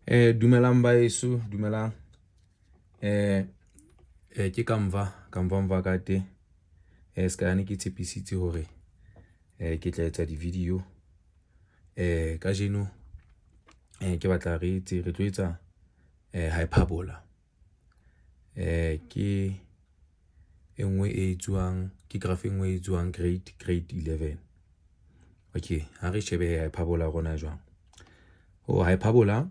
Dumelang baeso, dumelang. Ke Kamva, Kamva Mvakate. Ska ne ke tshepisitse hore ke tla etsa di-video. Kajeno ke batla re etse re tlo etsa hyperbola. Ke e nngwe e etsuwang ke graph e nngwe e etsuwang grade 11. Okay, ha re shebe hyperbola rona jwang. Ho hyperbola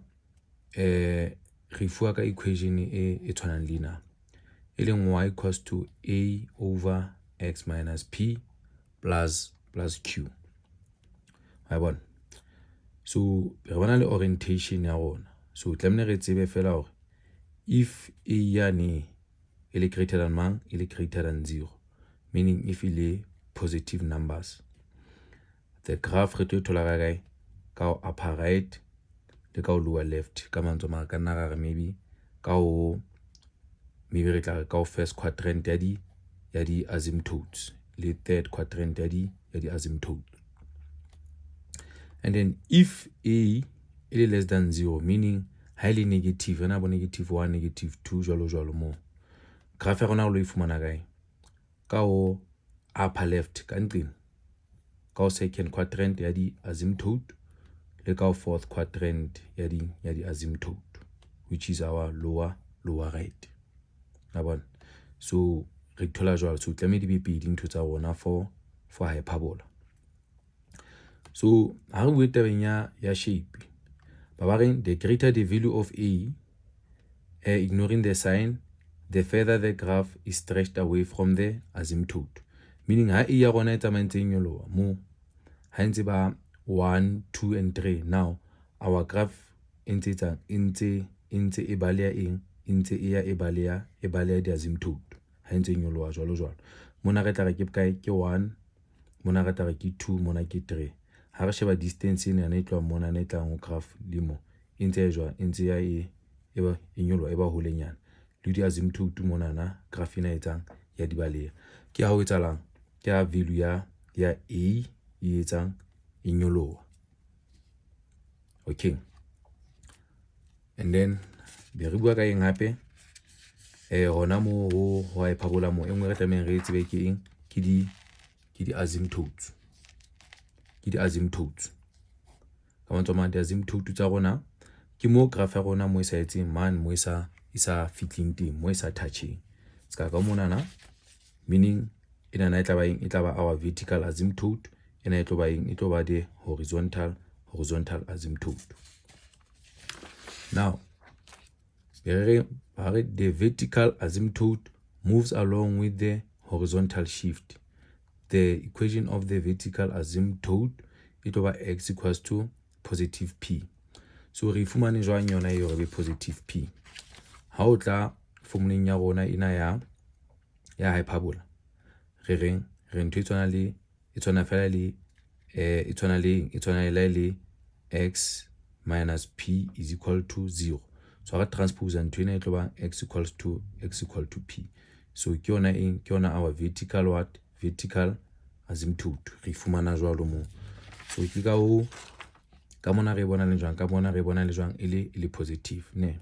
re fuwa ka equation e tshwanang le ena, e leng y equals to a over x minus p plus q. Wa bona? So re bona le orientation ya rona. So tlamehile re tsebe fela hore if a yane e le greater than mang, e le greater than 0, meaning if e le positive numbers, the graph re tlo e thola ka kae? Ka ho upper right le ka ho lower left. Ka mantswe a mang, ka nna ra re maybe ka ho maybe re tla re ka ho first quadrant ya di asymptotes le third quadrant ya di asymptotes. And then if a e le less than 0, meaning ha e le negative, re na bo negative 1, negative 2, jwalo jwalo, mo graph ya rona re lo e fumana kae? Ka ho upper left ka nqeng, ka ho second quadrant ya di asymptote le ka ho fourth quadrant ya di asymptote, which is our lower right. La bona? So re thola jwalo. So tlamehile di be pedi ntho tsa rona for hyperbola. So ha re bue tabeng ya shape, ba reng the greater the value of a, ignoring the sign, the further the graph is stretched away from the asymptote, meaning ha a ya rona e tsamaya ntse e nyoloha mo, ha ntse ba 1, 2 and 3, now our graph e ntse etsang, e ntse e baleha eng, e ntse e ya e baleha di-asymptote ha e ntse e nyoloha jwalo jwalo. Mona re tla re ke bokae? Ke 1. Mona re tla re ke 2. Mona ke 3. Ha re sheba distance ena e tlohang mona e tlang ho graph le mo, e ntse e jwang? E ntse ya e ba e nyoloha, e ba holenyana le di-asymptote monana. Graph ena e etsang ya di baleha ke ha ho etsahalang? Ke ha value ya a e etsang e nyoloha. Okay, and then be re bua ka eng hape? Hona mo ho hyperbola mo, e nngwe re tlamehang re e tsebe ke eng? Ke di asymptotes, ke di asymptotes. Ka mantswe a mang, di-asymptote tsa rona ke mo graph ya rona mo e sa etseng mane, mo e sa fitlheng teng, mo e sa toucheng ska ka monana, meaning enana e tla ba eng? E tla ba our vertical asymptote. Ena e tlo ba eng? E tlo ba the horizontal asymptote. Now re re the vertical asymptote moves along with the horizontal shift. The equation of the vertical asymptote e tlo ba x equals to positive p. So re fumane jwang yona e hore be positive p? Ha o tla formuleng ya rona ena ya hyperbola, re reng? Re ntho e tshwana le e tshwana fela le e tshwana le e tshwana le x minus p is equal to 0. So ha re transpose ntho ena, e tlo ba x equal to p. So ke yona eng? Ke yona our vertical what? Vertical asymptote. Re fumana jwalo mo. So ke ka ho ka mona re bona le jwang? Ka mona re bona le jwang? E le positive ne.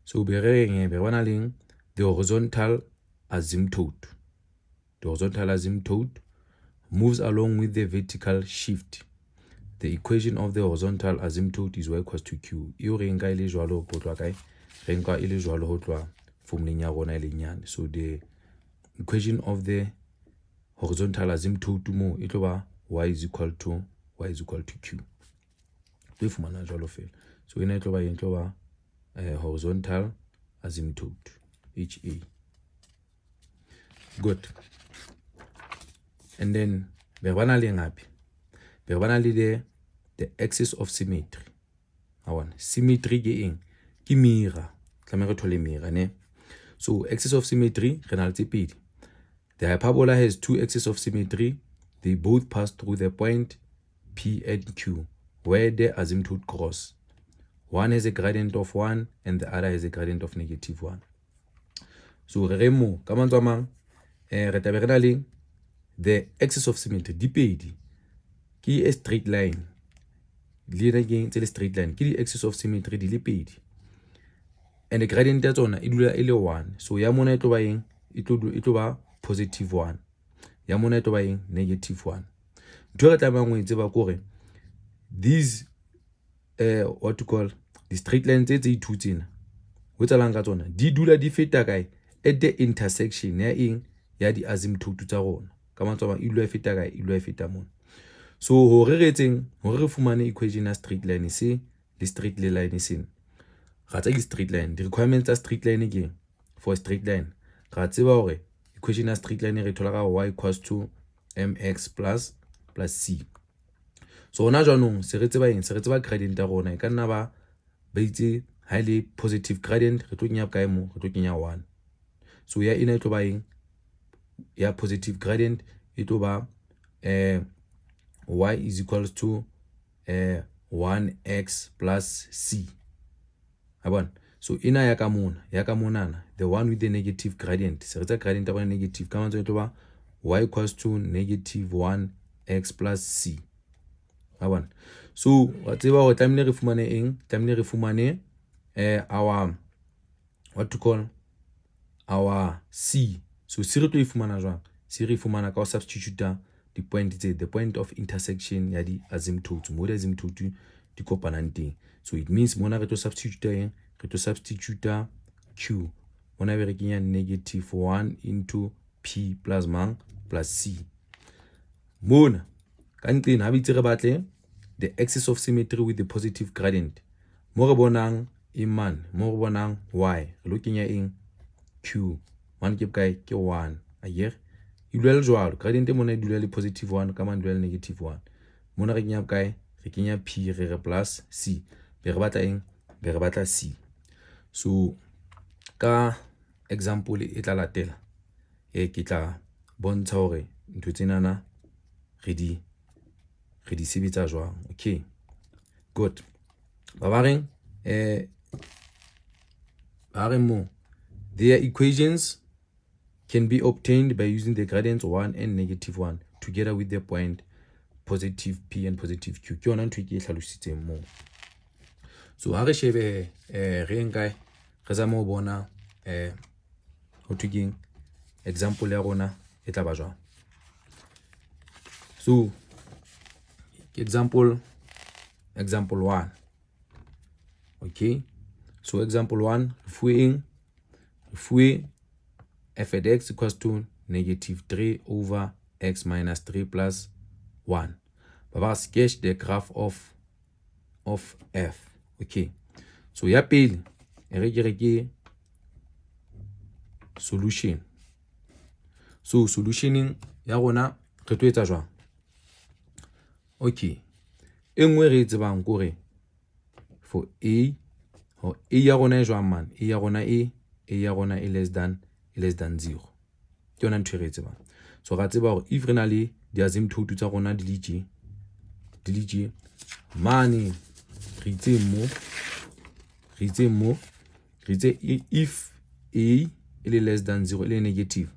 So be re reng? Be re bona leng? The horizontal asymptote, the horizontal asymptote moves along with the vertical shift. The equation of the horizontal asymptote is y equals to q. Eo re nka e le jwalo ho tloha kae? Re nka e le jwalo ho tloha formuleng ya rona e leng nyane. So the equation of the horizontal asymptote mo e tlo ba y is equal to q. Tlo e fumana jwalo fela. So ena e tlo ba eng? Tlo ba horizontal asymptote, ha. Good. And then be re bana le eng hape? Be re bana le the axis of symmetry. A bona, symmetry ke eng? Ke mirror. Tlameha re thole mirror ne. So axis of symmetry re na le tse pedi. The hyperbola has two axes of symmetry. They both pass through the point P and Q where the asymptote cross. One has a gradient of 1 and the other has a gradient of negative 1. So re re mo ka mantswe a mang, re tlabe re na le the axis of symmetry di pedi, ke a straight line. Le ena ke tse le straight line, ke di-axis of symmetry di le pedi, and the gradient ya tsona e dula e le 1. So ya mona e tlo ba eng? E tlo ba positive 1. Ya mona e tlo ba eng? Negative 1. Ntho e re tlamehang ho e tseba ke hore these what to call di-straight line tse two tsena, ho etsahalang ka tsona? Di dula di feta kae? At the intersection ya eng? Ya di-asymptote tsa rona. Ka mantswe a mang, e dula e feta kae? E dula e feta mona. So hore re etseng hore re fumane equation ya straight line se le straight le line sena, ra tsa di-straight line, di-requirements tsa straight line ke, for straight line ra tseba hore equation ya straight line re thola ka y equals to mx plus c. So hona jwanong se re tseba eng? Se re tseba gradient ya rona e ka nna ba itse ha e le positive gradient, re tlo kenya kae mo? Re tlo kenya 1. So ya ena e tlo ba eng? Ya positive gradient e tlo ba y is equals to 1x plus c, a bona? So ena ya ka mona, ya ka monana, the one with the negative gradient, se re tsa gradient ya bona negative, ka mantswe e tlo ba y equals to negative 1x plus c, a bona? So wa tseba hore tlamehile re fumane eng? Tlamehile re fumane our, what to call, our c. So c re tlo e fumana jwang? C re e fumana ka ho substitute di-point tse, the point of intersection ya di-asymptotes, mo di-asymptote di kopanang teng. So it means mona re tlo substitute eng? Re tlo substitute q mona, be re kenya negative 1 into p plus mang? Plus c. Mona ka nqena ha bitse re batle the axis of symmetry with the positive gradient. Mo re bonang eng mane? Mo re bonang y, re lo kenya eng? Q. Mane ke bokae? Ke 1, akere? E dula le jwalo gradient mona, e dula le positive 1, ka mane dula le negative 1. Mona re kenya bokae? Re kenya p, re re plus c, be re batla eng? Be re batla c. So ka example e tla latela e ke tla bontsha hore ntho tsenana re di sebetsa jwang. Okay, good. Ba reng ba reng mo? Their equations can be obtained by using the gradients 1 and negative 1 together with the point positive p and positive q. Ke yona ntho e ke e hlalositseng moo. So ha re shebe re eng kae, re zame ho bona ho thwe keng, example ya rona e tla ba jwang. So example 1. Okay, so example 1, re fuwe eng? Re fuwe f at x equals to negative 3 over x minus 3 plus 1. Ba ba sketch the graph of f. Okay, so ya pele e re ke re ke solution. So solutioneng ya rona re tlo etsa jwang? Okay, e nngwe re e tsebang kore for a, ho a ya rona e jwang man? A ya rona e, a ya rona e less than 0. Ke yona ntho e re e tsebang. So ra tseba hore if re na le di-asymptote tsa rona di le tje mane, re itseng mo re itse if a e le less than 0, e le negative,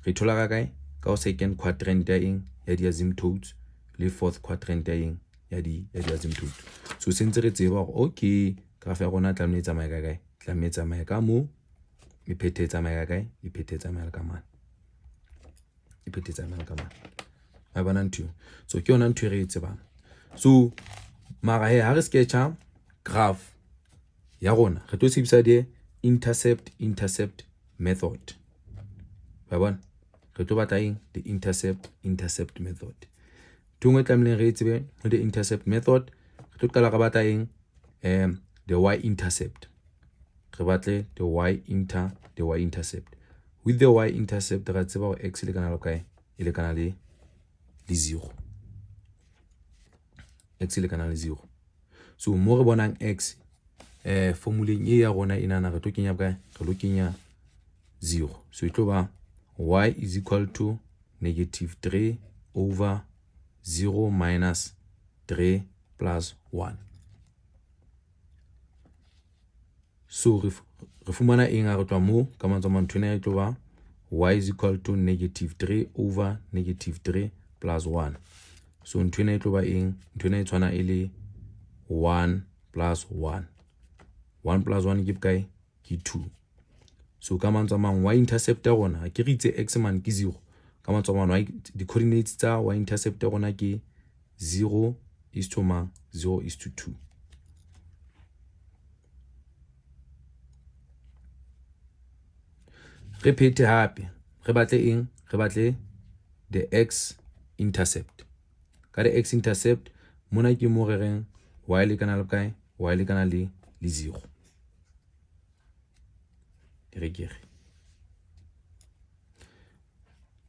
re thola ka kae? Ka ho second quadrant ya eng? Ya di-asymptotes, le fourth quadrant ya eng? Ya di-asymptotes. So sentse re tseba hore okay, graph ya rona tlamehile e tsamaye ka kae? Tlamehile e tsamaye ka mo, e phethe e tsamaye ka kae? E phethe e tsamaye ka mane, e phethe e tsamaye ka mane. Wa bona ntho eo? So ke yona ntho e re e tsebang. So mara he ha re sketcha graph ya rona, re tlo sebedisa di intercept intercept method, wa bona? Re tlo batla eng? The intercept intercept method. Ntho e nngwe e tlamehileng re e tsebe ho the intercept method, re tlo qala re batla eng? The y intercept. Re batle the y intercept. With the y intercept ra tseba hore x e lekana le kae? E lekana le 0. X e lekana le 0. So mo re bonang x formuleng e ya rona enana, re tlo kenya kae? Re lo kenya 0. So e tlo ba y is equal to negative 3 over 0 minus 3 plus 1. So re fumana eng ha re tloha moo? Ka mantswe a mang, ntho ena e tlo ba y is equal to negative 3 over negative 3 plus 1. So ntho ena e tlo ba eng? Ntho ena e tshwana e le 1 plus 1. 1 plus 1 ke bokae? Ke 2. So ka mantswe a mang, y intercept ya rona, ha ke re itse x man ke 0. Ka mantswe a mang, di-coordinates tsa y intercept ya rona ke 0 is to mang? 0 is to 2. Re phethe hape, re batle eng? Re batle the x intercept. Ka the x intercept mona ke mo re reng y lekana le kae? Y lekana le 0. Re ke re.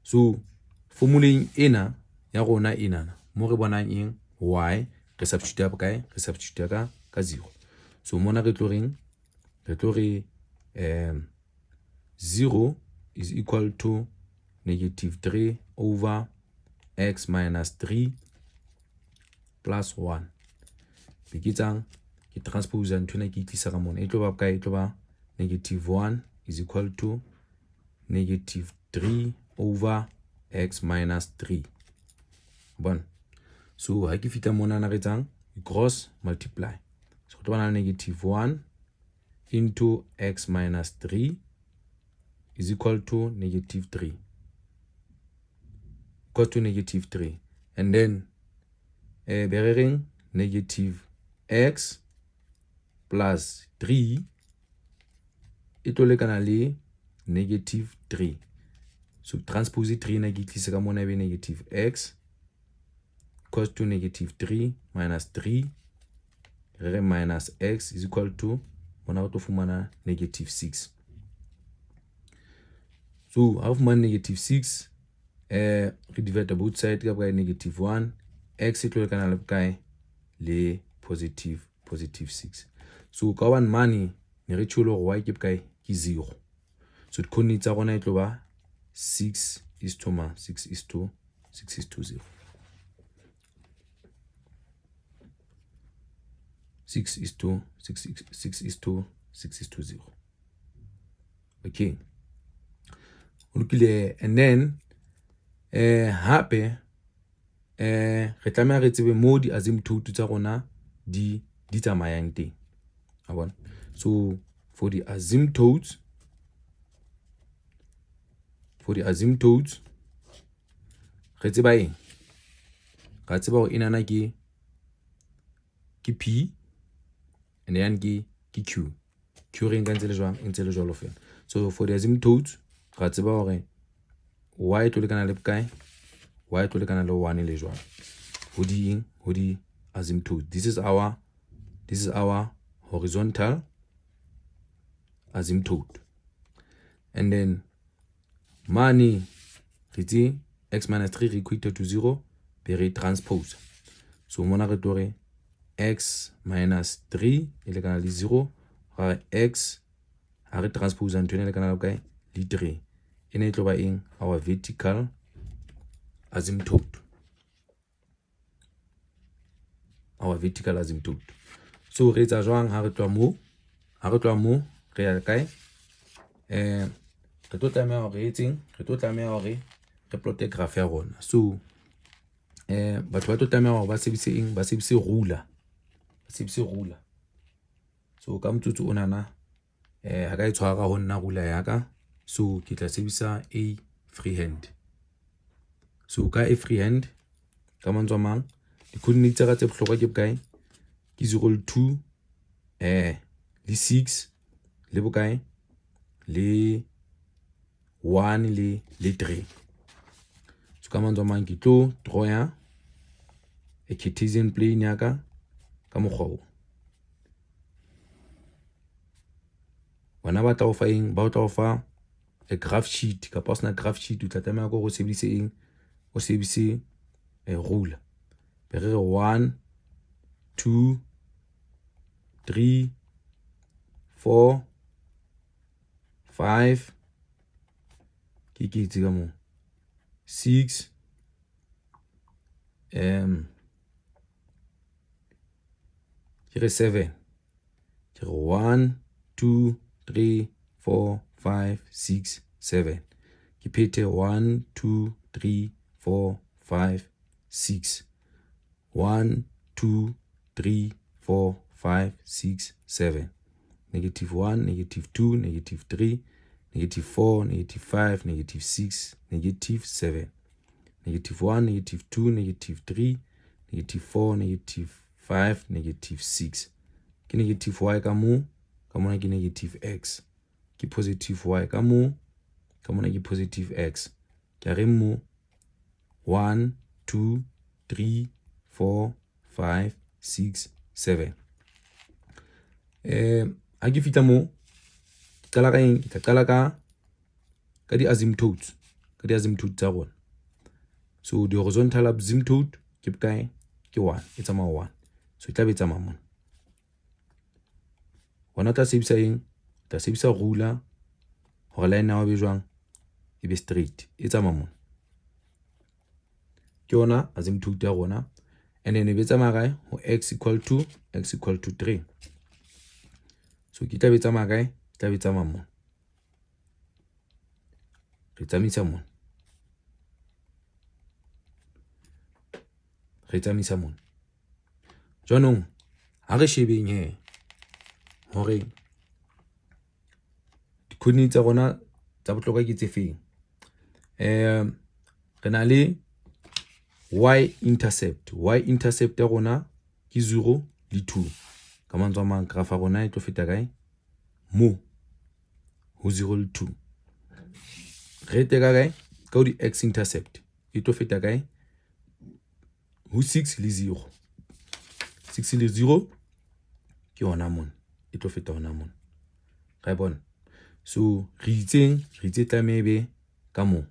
So formuleng ena ya rona enana mo re bonang eng? Y re substitute kae? Re substitute ka 0. So mona re tlo reng? Re tlo re 0 is equal to negative 3 over x minus 3 plus 1. Be ke tsang ke transpose ntho ena ke itlisa ka mona, e tlo ba kae? E tlo ba negative 1 is equal to negative 3 over x minus 3. Bona, so ha ke fitla mona na re tsang cross multiply, so tlo bana negative 1 into x minus 3 is equal to negative 3, equal to negative 3, and then be re reng negative x plus 3 e tlo lekana le negative 3. So transpose 3 na ke tlise ka mona, e be negative x equals to negative 3 minus 3, re re minus x is equal to, mona re tlo fumana negative 6. So ha re fumana negative 6, re divide both side ka bokae? Negative 1, x e tlo lekana le bokae? Le positive 6. So ka hobane mane ne re tjholo hore y ke bokae? Ke 0. So di-coordinates tsa rona e tlo ba 6 is to ma 6 is to 6 is to 0. 6 is to 6 6 is to 6 is to 0. Okay, o lokile. And then hape re tlameha re tsebe mo di-asymptote tsa rona di tsamayang teng. A bona? So for the asymptotes re tseba eng? Ra tseba hore enana ke P and then ke Q. Q re nka ntse le jwang? E ntse le jwalo fela. So for the asymptotes ra tseba hore y e tlo lekana le bokae? Y e tlo lekana le 1 le jwang? Ho di eng? Ho di asymptotes. This is our horizontal asymptote. And then mane re tse x minus 3 re equate to 0, be re transpose. So mona re tlo re x minus 3 e lekana le 0, ra re x ha re transpose ntho ena e lekana le bokae? Le 3. Ena e tlo ba eng? Our vertical asymptote. Our vertical asymptote. So re etsa jwang ha re tloha mo? Ha re tloha mo re ya kae? Re tlo tlameha hore re etseng? Re tlo tlameha hore re plote graph ya rona. So batho ba tlo tlameha hore ba sebedise eng? Ba sebedise ruler. Ba sebedise ruler. So ka motsotso onana ha ka e tshwara ho nna ruler ya ka, so ke tla sebedisa a freehand. So ka a freehand, ka mantswe a mang, di-coordinates tsa ka tse bohlokwa ke bokae? Ke 0 le 2, le 6 le bokae? Le 1 le 3. So ka mantswe a mang ke tlo draw-ya a Cartesian plane ya ka ka mokgwa o. Bona ba tla o fa eng? Ba tla o fa a graph sheet, kapa o sena graph sheet o tla tlameha ke hore o sebedise eng? O sebedise ruler. Be re re 1 2 3 4 5 ke itse ka moo 6 ke re 7, ke re 1 2 3 4 5 6 7, ke phethe 1 2 3 4 5 6, 1 2 3 4 5 6 7. Negative 1, negative 2, negative 3, negative 4, negative 5, negative 6, negative 7. Negative 1, negative 2, negative 3, negative 4, negative 5, negative 6. Ke negative y ka mo, ka mona ke negative x. Ke positive y ka mo, ka mona ke positive x. Ke a reng mo? 1, 2, 3, 4, 5, 6, 7. Ha ke fihla mo, ke qala ka eng? Ke tla qala ka di-asymptotes, ka di-asymptotes tsa rona. So the horizontal asymptote ke bokae? Ke 1, e tsamaya 1. So e tla be e tsamaya mona. Hona o tla sebedisa eng? O tla sebedisa ruler hore line ya hao e be jwang? E be straight. E tsamaya mona. Ke yona asymptote ya rona. And then e be tsamaya kae? Ho x equal to 3. So ke tla be tsamaya kae? E tla be tsamaya mona. Re tsamaisa mona. Re tsamaisa mona. Jwanong ha re shebeng he hore di-coordinates tsa rona tsa bohlokwa ke tse feng. Re na le y intercept. Y intercept ya rona ke 0 le 2. Ka mantswe a mang, graph ya rona e tlo feta kae? Mo ho 0 le 2. Re ete ka kae? Ka ho di x intercept e tlo feta kae? Ho 6 le 0. 6 le 0 ke hona mona, e tlo feta hona mona. Ra e bona? So re itseng, re itse tlameha ebe ka mo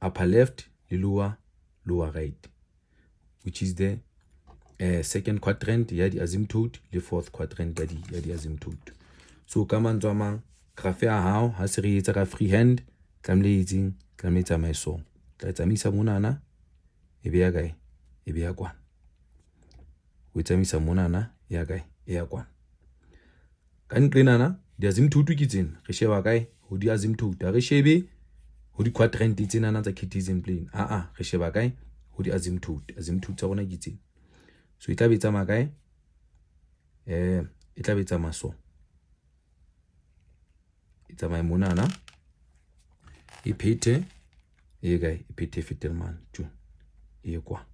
upper left le lower right, which is the second quadrant ya di-asymptote le fourth quadrant ya di-asymptote. So ka mantswe a mang, graph ya hao ha se re etsa ka freehand, tlamehile e etseng? Tlamehile e tsamaye so. Tla e tsamaisa monana, e be ya kae? E be ya kwana. O e tsamaisa monana, e ya kae? E ya kwana. Ka nqenana di-asymptote ke tsena. Re sheba kae? Ho di-asymptote. Ha re shebe ho di-quadrant tsenana tsa Cartesian plane. Aa, re sheba kae? Ho di-asymptote. Asymptote tsa rona ke tsena. So e tla be e tsamaya kae? E tla be e tsamaya so. E tsamaye monana, e phethe e kae? E phethe e fetele mane. Tjo. E kwa.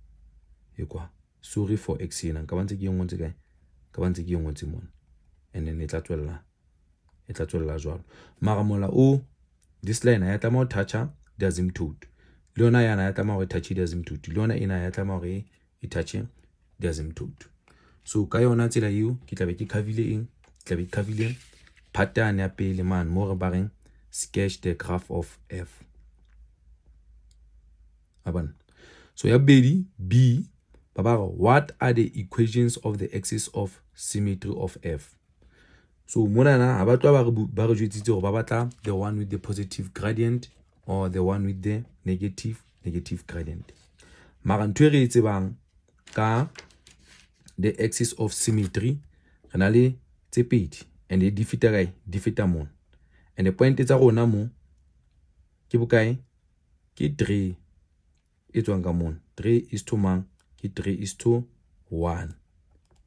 E kwa. Sorry for x ena. Nka ba ntse ke e ngotse kae? Nka ba ntse ke e ngotse mona. And then e tla tswella. E tla tswella jwalo. Mara mola o this line ha ya tlameha ho touch-a di-asymptote. Le yona yana ya tlameha hore e touch di-asymptote. Le yona ena ya tlameha hore e touch di-asymptote. So ka yona tsela eo ke tla be ke cover-ile eng? Ke tla be ke cover-ile pattern ya pele mane mo re ba reng sketch the graph of f. A bona? So ya bobedi, B, ba ba re what are the equations of the axis of symmetry of f? So monana ha ba tloha ba re jwetsitse hore ba batla the one with the positive gradient or the one with the negative gradient. Mara ntho e re e tsebang ka the axis of symmetry, re na le tse pedi and di feta kae? Di feta mona. And the point tsa rona mo ke bokae? Ke 3 e tswang ka mona. 3 is to mang? Ke 3 is to 1.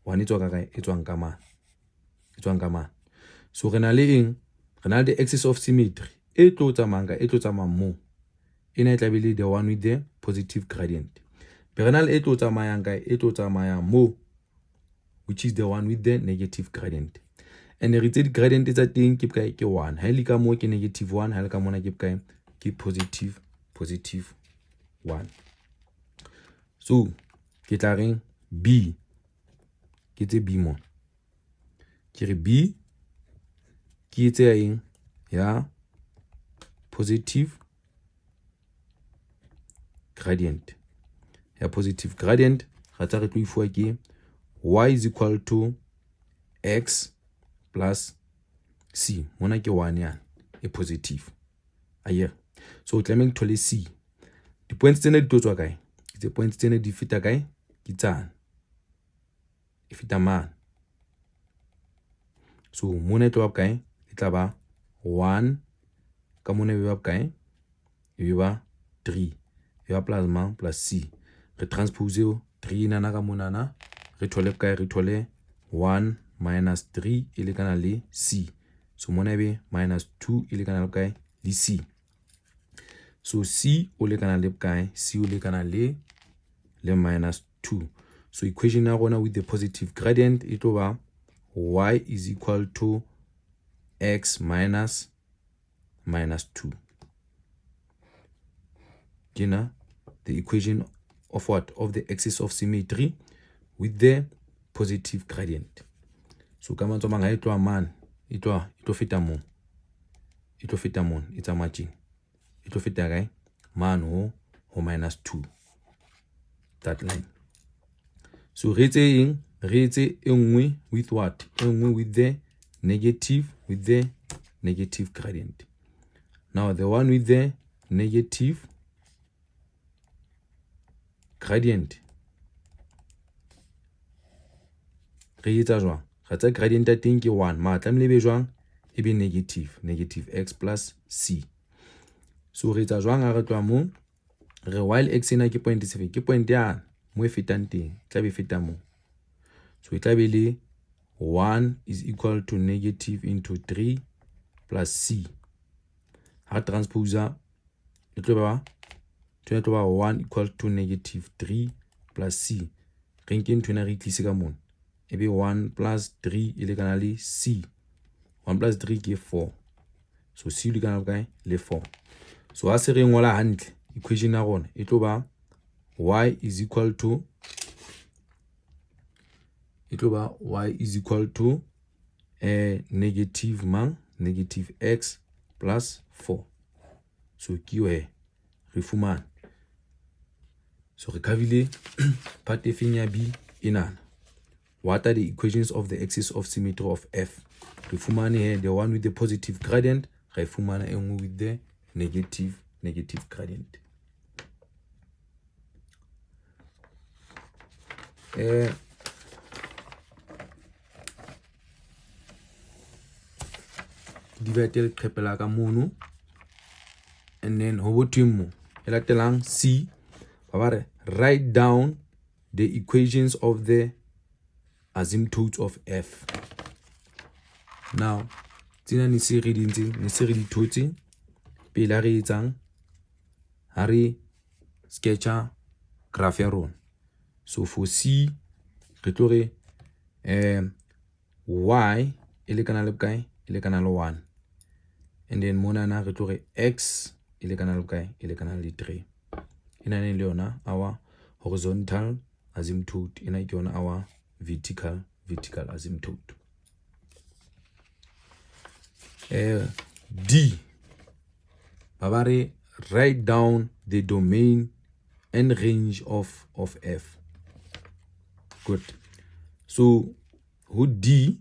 1 e tswa ka kae? E tswang ka mane. E tswang ka mane. So re na le eng? Re na le the axis of symmetry e tlo tsamayang ka, e tlo tsamayang mo. Ena e tla be le the one with the positive gradient. Be re na le e tlo tsamayang kae? E tlo tsamayang mo, which is the one with the negative gradient. And re itse di-gradient tsa teng ke bokae? Ke 1. Ha e le ka mo ke negative 1, ha e le ka mona ke bokae? Ke positive 1. So ke tla reng B, ke tse B mona. Ke re B ke etse ya eng? Ya positive gradient. Ya positive gradient re tsa re tlo e fuwa ke y is equal to x plus c. Mona ke 1 yana e positive. Ayere. So tlameha ke thole c. Di-points tsena di tlo tswa kae? Ke points tsena di feta kae? Ke tsane. E feta mane. So mona e tlo ba bokae? E tla ba 1. Ka mona e be ba bokae? E be ba 3. E ba plus mang? Plus c. Re transpose 3 enana ka monana. Re thole bokae? Re thole 1 minus 3 e lekana le c. So mona ebe minus 2 e lekana le bokae? Le c. So c o lekana le bokae? C o lekana le minus 2. So equation ya rona with the positive gradient e tlo ba y is equal to x minus minus 2. Kena the equation of what? Of the axis of symmetry with the positive gradient. So ka mantswe a mang ha e tloha mane, e tlo feta moo, e tlo feta mona, e tsamaya tjena, e tlo feta kae? Mane ho minus 2, that line. So re etse eng? Re etse e nngwe with what? E nngwe with the negative, with the negative gradient. Now the one with the negative gradient re etsa jwang? Re tsa gradient ya teng ke 1, mara tlamehile e be jwang? E be negative, negative x plus c. So re etsa jwang ha re tloha moo? Re while x ena ke point sefe? Ke point yane mo e fetang teng, tla be e feta moo. So e tla be le 1 is equal to negative into 3 plus c. Ha transposer e tlo ba, e tlo ba 1 equal to negative 3 plus c. Re nke ntho ena re tlise ka mona, e be 1 plus 3 e lekana le c. 1 plus 3 ke 4. So c lekana bokae? Le 4. So ha se re ngola hantle equation ya rona e tlo ba y is equal to, e tlo ba y is equal to negative mang? Negative x plus 4. So ke yo he re fumane. So re coverile part e feng ya B enana. What are the equations of the axis of symmetry of F? Re fumane he the one with the positive gradient, re fumana e nngwe with the negative gradient. Divide leqhepe la ka mono, and then ho bothweng mo e latelang C, ba ba re write down the equations of the asymptotes of F. Now tsena ne se re di ntse, ne se re di thotse pele ha re etsang, ha re sketcha graph ya rona. So for C re tlo re y e lekana le bokae? E lekana le 1. And then monana re tlo re x e lekana le bokae? E lekana le 3. Ena ne le yona our horizontal asymptote, ena ke yona our vertical asymptote. D ba ba re write down the domain and range of F. Good. So ho D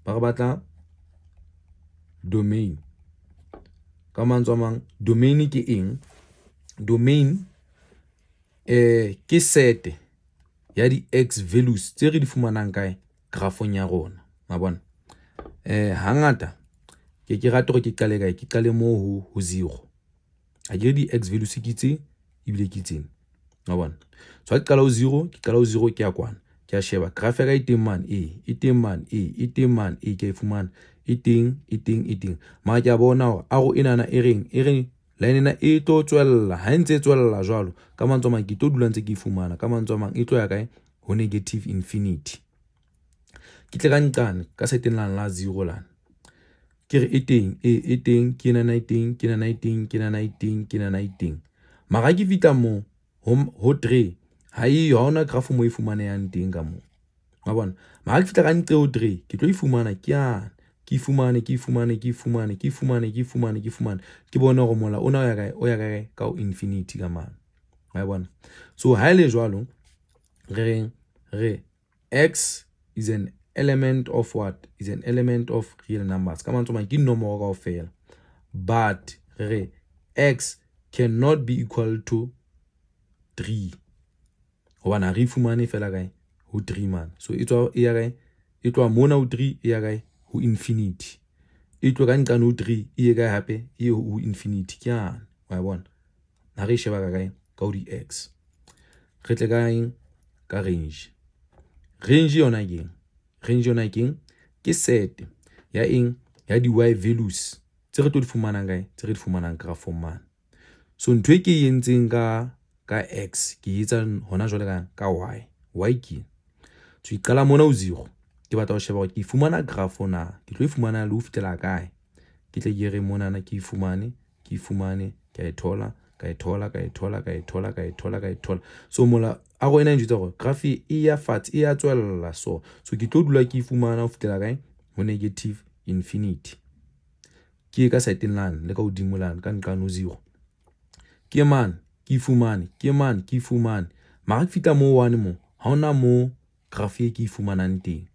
ba re batla domain. Ka mantswe a mang, domain ke eng? Domain ke set ya di x values tse re di fumanang kae grafong ya rona. Ma bona? Hangata ke rata hore ke qale kae? Ke qale moo ho 0. Ha ke re di x values ke tse ebile ke tsena. Ma bona? So ha ke qala ho 0, ke qala ho 0 ke ya kwana. Ke a sheba graph ya ka e teng mane, e teng mane, e teng mane, e ke a e fumana. E teng, e teng, e teng. Mara ke a bona hore arrow enana e reng, e reng line ena e tlo tswella. Ha e ntse e tswella jwalo, ka mantswe a mang ke tlo dula ntse ke e fumana. Ka mantswe a mang e tlo ya kae? Ho negative infinity. Ke tle ka nqane ka seteng lana la 0 lana. Ke re e teng, e teng, ke enana e teng, ke enana e teng, ke enana e teng, ke enana e teng. Mara ha ke fihla moo ho 3, ha eyo, ha hona graph mo e fumanehang teng ka moo. Wa bona? Mara ha ke fihla ka nqe ho 3, ke tlo e fumana ke yana. Ke fumane, ke fumane, ke fumane, ke fumane, ke fumane, ke fumane. Ke bone hore mola ona o ya kae, o ya kae ka ho infinity ka mane. Wa bona? So ha ele jwalo, re reng? Re x is an element of what? Is an element of real numbers. Ka mantswe a mang ke dinomoro kaofela. But re x cannot be equal to 3. Hobane ha re fumane fela kae? Ho 3 man. So e tswa e ya kae? E tloha mona ho 3 e ya kae? Ho infinity. E tloha ka nqane ho 3 e ye kae hape? E ye ho infinity. Ke yana. Wa bona? Ha re sheba ka kae? Ka ho di x. Re tle ka eng? Ka range. Range yona keng? Range yona keng? Ke set ya eng? Ya di-y values tse re tlo di fumanang kae? Tse re di fumanang grafong mane. So ntho e ke e entseng ka ka x ke e etsa hona jwale ka ka y. Y ke so e qala mona ho zero. Ke batla ho sheba hore ke fumana grafo na, ke tlo e fumana le ho fihlela kae. Ke tle ke re monana ke e fumane, ke e fumane, ke a e thola, ka e thola, ka e thola, ka e thola, ka e thola, ka e thola. So mola arrow ena e njwetsa hore graph e ya fatshe, e ya tswella so. So ke tlo dula ke e fumana ho fihlela kae? Ho negative infinity. Ke ye ka side-eng lane le ka hodimo lane ka nqane ho zero. Ke mane ke e fumane, ke mane ke e fumane. Mara ke fihla mo one mo, ha hona mo graph e ke e fumanang teng.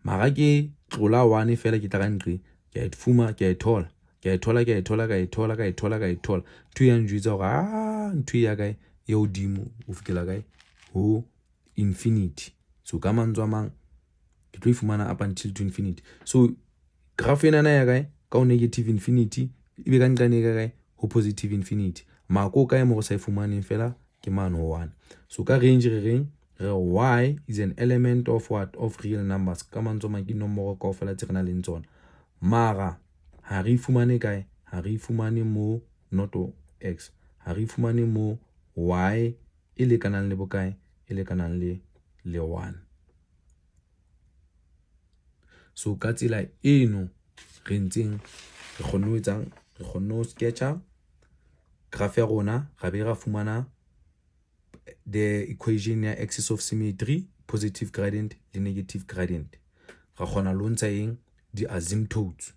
Mara ke tlola one fela ke tla ka nqe, ke a e fuma, ke a e thola, ke a e thola, ke a e thola, ka e thola, ka e thola, ka e thola. Ntho e ya njwetsa hore ah ntho e ya kae? E hodimo ho fihlela kae? Ho infinity. So ka mantswe a mang ke tlo e fumana up until to infinity. So graph enana ya kae? Ka ho negative infinity, ebe ka nqane e ka kae? Ho positive infinity. Mako kae mo re sa e fumaneng fela ke mane ho one. So ka range re reng? Re y is an element of what? Of real numbers. Ka mantswe a mang ke dinomoro kaofela tse re nang le tsona. Mara ha re e fumane kae? Ha re e fumane mo not x. Ha re e fumane mo y e lekanang le bokae? E lekanang le le 1. So ka tsela eno re ntseng re kgonne ho etsang, re kgonne ho sketcha graph ya rona, ra be ra fumana the equation ya axis of symmetry, positive gradient le negative gradient. Ra kgona le ho ntsha eng? Di-asymptotes.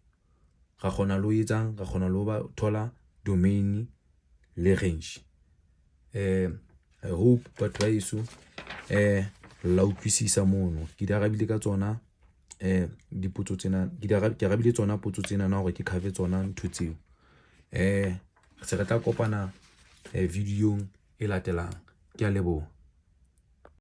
Ra kgona le ho etsang? Ra kgona le ho ba thola domain le range. I hope batho ba heso la utlwisisa mono. Ke di arabile ka tsona dipotso tsena, ke arabile tsona potso tsena na hore ke cover tsona ntho tseo. Se re tla kopana videong e latelang. Ke a leboha.